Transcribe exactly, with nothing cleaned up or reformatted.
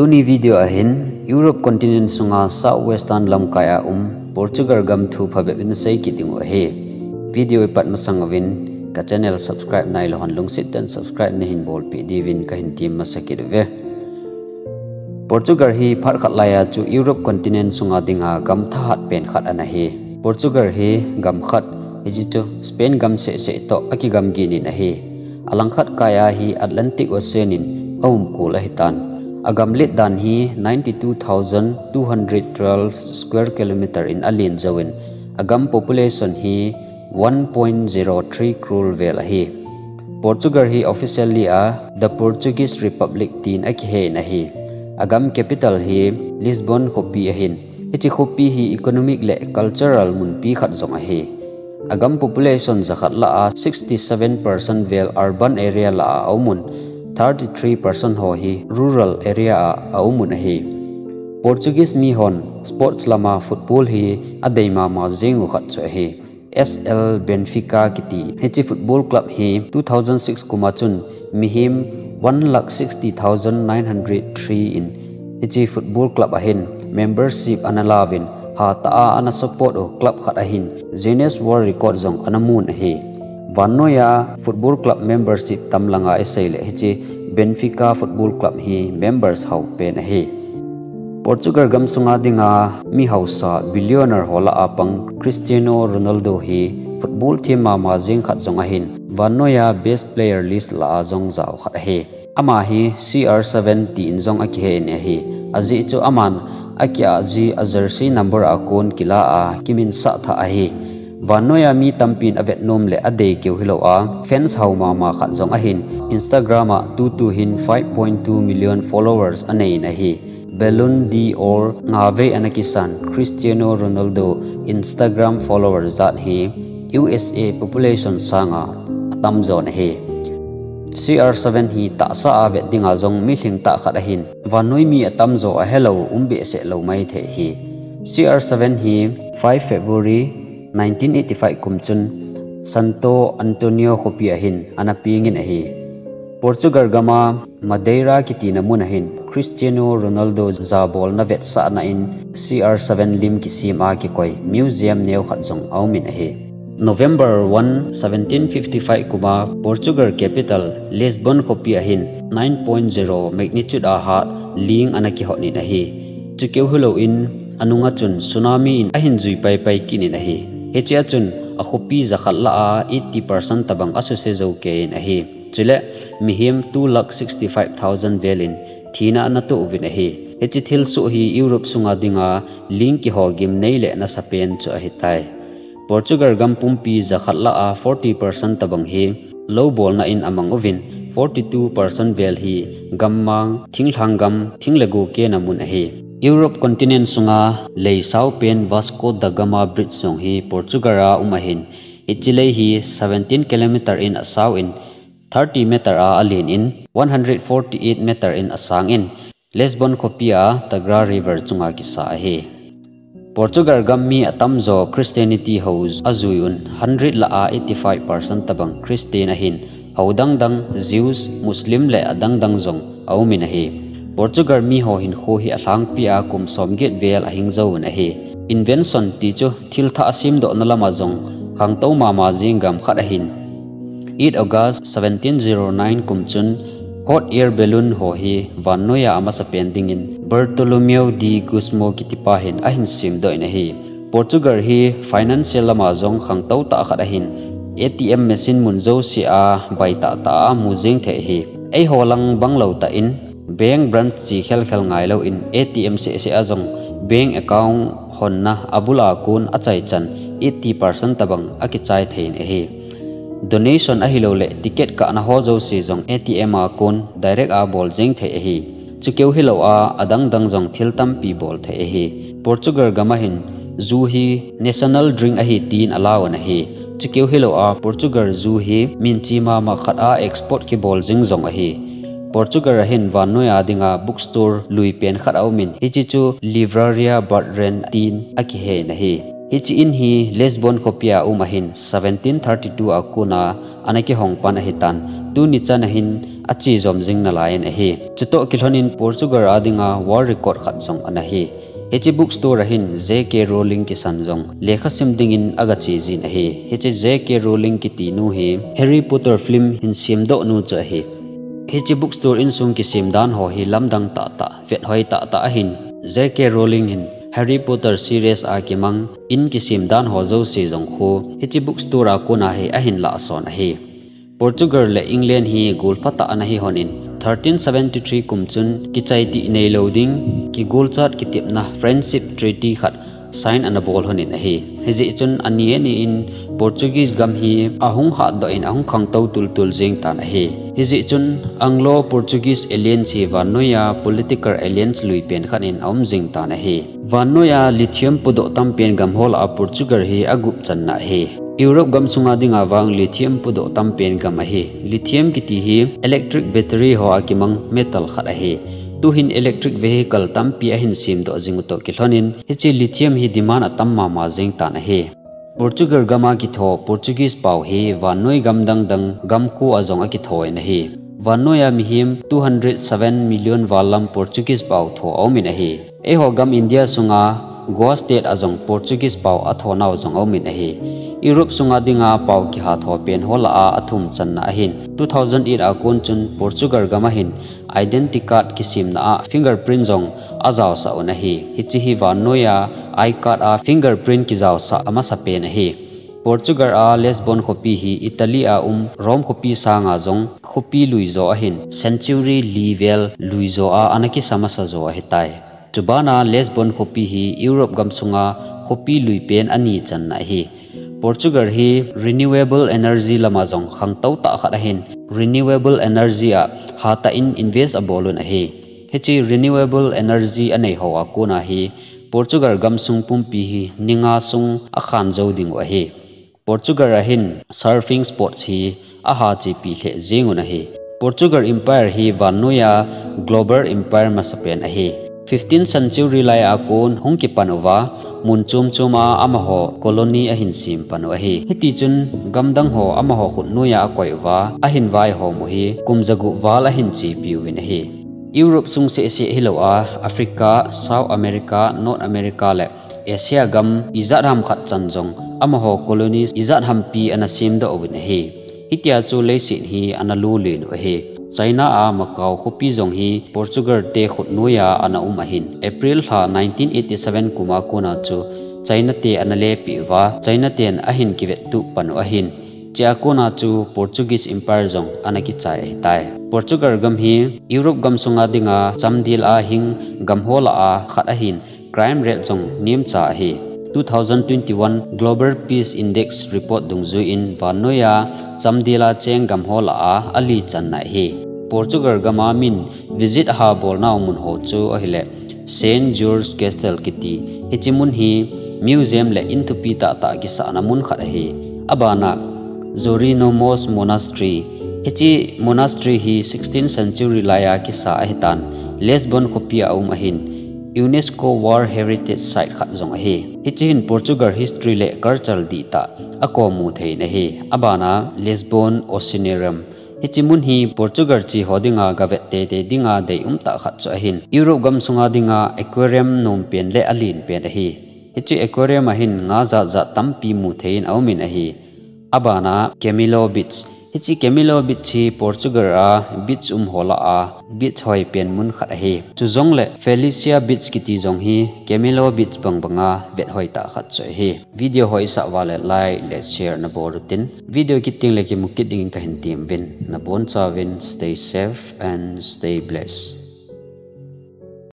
Tuni video ahin Europe continent sunga southwestern lamkai a um Portugal gam thu phabep in sei kit ding u ahi. Video ipat masang uvin ka channel subscribe nailou hon lungset tah in subscribe nahin bolpeh diuvin kahin tem masa kit uve. Portugal hi phat khat laiya chu Europe continent sunga dinga gam thahat pen khat ana hi. Portugal hi gam khat, hiche chu Spain gam seh seh toh akigam gin in ahi. Alangkhat kaiya hi Atlantic Ocean in aumkol ahitan. Agam let dan hi ninety-two thousand two hundred twelve square kilometer in alen jouvin, agam population hi one point zero three crore vel ahi. Portugal hi officially a The Portuguese Republic tin akihen ahi. Agam capital hi Lisbon khopi ahin. Hiche khopi hi economic le cultural munpi khat jong ahi. Agam population jakhat lah a sixty-seven percent vel urban area lah a aumun, thirty-three percent ho hi rural area a aumun ahi. Portuguese mihon sports lama football hi adei mama jeng u khat chu ahi. S L Benfica kiti hiche football club hi two thousand six kuma chun mihem one lakh sixty thousand nine hundred three in hiche football club ahin membership ana lauvin, hatah a ana support u club khat ahin Guinness World Record jong ana mun ahi. Vannoiya football club membership tam langa isei le hiche Benfica football club hi members hao pen ahi. Portugal gam sunga dinga mi hausa billionaire ho lah a pang Cristiano Ronaldo hi football them mama jeng khat jong ahin, vannoiya best player list lah a jong jao khat ahi. Ama hi C R seven tin jong akihen ahi. Ajeh chu aman akiah ji a jersey number a kon kila a kiminsah thah ahi. Vannoiya mi tampin avet nom le adei keu hilou a, fans hao mama khat jong ahin, Instagram a tutu hin five point two million followers anei in ahi. Ballon d'Or nga vei ana kisan Cristiano Ronaldo Instagram follower jat hi U S A population sanga atamjo in ahi. C R seven hi tahsa a vet dinga jong mi lhingtah khat ahin, vannoi mi atamjo ahelou um behseh lou maithei ahi. C R seven hi five February nineteen eighty-five kum chun Santo Antonio khopi ahin ana pengin ahi. Portugal gama Madeira kitina mun ahin Cristiano Ronaldo jabolna vetsahna in C R seven lim kisem a kikoi museum neo khat jong aumin ahi. November one, seventeen fifty-five kuma Portugal capital Lisbon khopi ahin nine point zero magnitude a hat ling ana kihot in ahi. Chukeu hilou in anunga chun tsunami in ahin jui paipai kit in ahi. Hichea chun akhopi jakhat lah a eighty percent tabang asuse jou kei in ahi. Chule mihem two lakh sixty-five thousand vel in thina ana toh uvin ahi. Hiche thilsoh hi Europe sunga dinga ling kiho gimnei le nasapen chu ahitai. Portugal gam pumpi jakhat lah a forty percent tabang hi lou bolna in amang uvin, forty-two percent vel hi gammang, thinglhang gam, thing le go kena mun ahi. Europe continent sunga lei sao pen Vasco da Gama Bridge jong hi Portugal a um ahin, hiche lei hi seventeen kilometer in asao in, thirty meter a alen in, one hundred forty-eight meter in asang in, Lisbon khopi a Tagra River chunga kisa ahi. Portugal gam mi atamjo Christianity ho ajui un, hundred lah a eighty-five percent tabang Christian ahin, ho dangdang, Jews, Muslim le adangdang jong aumin ahi. Portugal mi ho hinkho hi alhangpi a kum somget vel ahing jouvin ahi. Invention ti chu thil thah asemdohna lama jong khangtou mama jing gam khat ahin. Eight August seventeen zero nine kum chun hot air balloon ho hi vannoiya amasapen dingin Bartolomeu de Gusmão kitipa hin ahin semdoh in ahi. Portugal hi financial lama jong khangtou tah khat ahin, A T M machine mun jouse a baitah tah a mu jeng thei ahi. Eiho lang banglou tah in, bank branch chi khelkhel ngailou in A T M sehseh a jong bank account honna abul a kon achaichan eighty percent tabang akichai thei in ahi. Donation ahilouleh ticket kahna ho jouse jong A T M a kon direct a bol jeng thei ahi. Chukeu hilou a adangdang jong thil tampi bol thei ahi. Portugal gam a hin ju hi national drink ahi tin alauvin ahi. Chukeu hilou a Portugal ju hi minchi mama khat a export kibol jing jong ahi. Portugal a hin vannoiya dinga bookstore lui pen khat aumin, hiche chu Livraria Bartrand tin akihen ahi. Hiche in hi Lisbon khopia um ahin seventeen thirty-two a kona ana kihong pan ahitan, tuni chan ahin ache jom jing nalai in ahi. Chutoh kilhonin Portugal a dinga world record khat jong ana hi. Hiche bookstore ahin J K Rowling kisan jong lekha sim dingin aga che jin ahi. Hiche J K Rowling kiti nu hi Harry Potter film hin semdoh nu chu ahi. Hiche bookstore insung kisem dan ho hi lamdang tahtah, vethoi tahtah ahin, J K Rowling hin Harry Potter series a kimang in kisem dan ho jouse jong khu hiche bookstore a kona hi ahin lahson ahi. Portugal le England hi golphatah ana hi honin, thirteen seventy-three kum chun kichai tih neilou ding, kigolchat kitepna Friendship Treaty khat sign ana bol honin ahi. Hijeh chun ani ani in Portuguese gam hi ahung hatdoh in ahung khangtou tultul jeng tan ahi. Hijeh chun Anglo-Portuguese Alliance hi vannoiya political alliance lui pen khat in aum jing tan ahi. Vannoiya lithium pudoh tampen gam ho lah a Portugal hi agup channa ahi. Europe gam sunga dinga vang lithium pudoh tampen gam ahi. Lithium kiti hi electric battery ho a kimang metal khat ahi. Tuhin electric vehicle tampi ahin semdoh jing u toh kilhonin, hiche lithium hi demand atam mama jeng tan ahi. Portugal gam a kitho Portuguese pao hi vannoi gam dang dang gam ko a jong akitho in ahi. Vannoiya mihem two hundred seven million val lam Portuguese pao tho aumin ahi. Eiho gam India sunga Goa state a jong Portuguese pao atho nau jong aumin ahi. Europe sunga dinga pao kiha tho pen ho lah a athum channa ahin, two thousand eight a kon chun Portugal gam ahin identity card kisemna a fingerprint jong ajaosah un ahi. Hiche hi vannoiya I card a fingerprint kijaosah amasa pen ahi. Portugal a Lisbon khopi hi Italy a um Rome khopi sanga jong khopi lui jo ahin, century li vel lui jo a ana kisa masa jo ahitai. Chubana Lisbon khopi hi Europe gam sunga khopi lui pen ani channa ahi. Portugal hi renewable energy lama jong khangtou tah khat ahin, renewable energy a hatah in invest abol un ahi. Hiche renewable energy anei ho a kona hi Portugal gam sung pumpi hi ni nga sung akhan jou ding u ahi. Portugal a hin surfing sports hi aha chepi lheh jeng un ahi. Portugal Empire hi vannoiya global empire masapen ahi. Fifteenth century lai a kon hung kipan uva, mun chom chom a amaho colony ahin sem pan u ahi. Hiti chun gam dang ho amaho khutnoiya akoi uva, ahin vaihom u hi kum jagup val ahin chepi uvin ahi. Europe sung seh seh hilou a, Africa, South America, North America le Asia gam ijat ham khat chan jong amaho colonies ijat hampi ana semdoh uvin ahi. Hitia chu leiset hi ana lulen u ahi. China a Macau khopi jong hi Portugal te khutnoiya ana um ahin, April lha nineteen eighty-seven kum a kona chu China te ana lepeh uva, China ten ahin kivettup pan u ahin. Chea kona chu Portuguese Empire jong ana kichai ahitai. Portugal gam hi Europe gam sunga dinga chamdel a hing gam ho lah a khat ahin, crime rate jong nemcha ahi. Two thousand twenty-one Global Peace Index report dungjuiyin vannoiya chamdel a cheng gam ho lah a ali channa ahi. Portugal gam a min visit aha bolnau mun ho chu ahile Saint George Castle kiti. Hiche mun hi museum le in thupi tahtah kisahna mun khat ahi. Abana Jerónimos Monastery. Hiche monastery hi sixteenth century laiya kisa ahitan, Lisbon khopi a um ahin, UNESCO World Heritage Site khat jong ahi. Hiche hin Portugal history le culture dihtah akomu thei in ahi. Abana Lisbon Oceanarium. Hiche mun hi Portugal che ho dinga gavet teitei dinga deium tah khat chu ahin, Europe gam sunga dinga aquarium nompen le alenpen ahi. Hiche aquarium a hin nga jat jat tampi mu thei in aumin ahi. Abana Camilo Beach. Hiche Camilo Beach hi Portugal a beach um ho lah a beach hoipen mun khat ahi. Chujongle Felicia Beach kiti jong hi Camilo Beach bang banga vethoi tah khat chu ahi. Video ho isah uva le like le share nabol utin, video kit tengle kimu kit dingin kahin temuvin, nabonchauvin stay safe and stay blessed.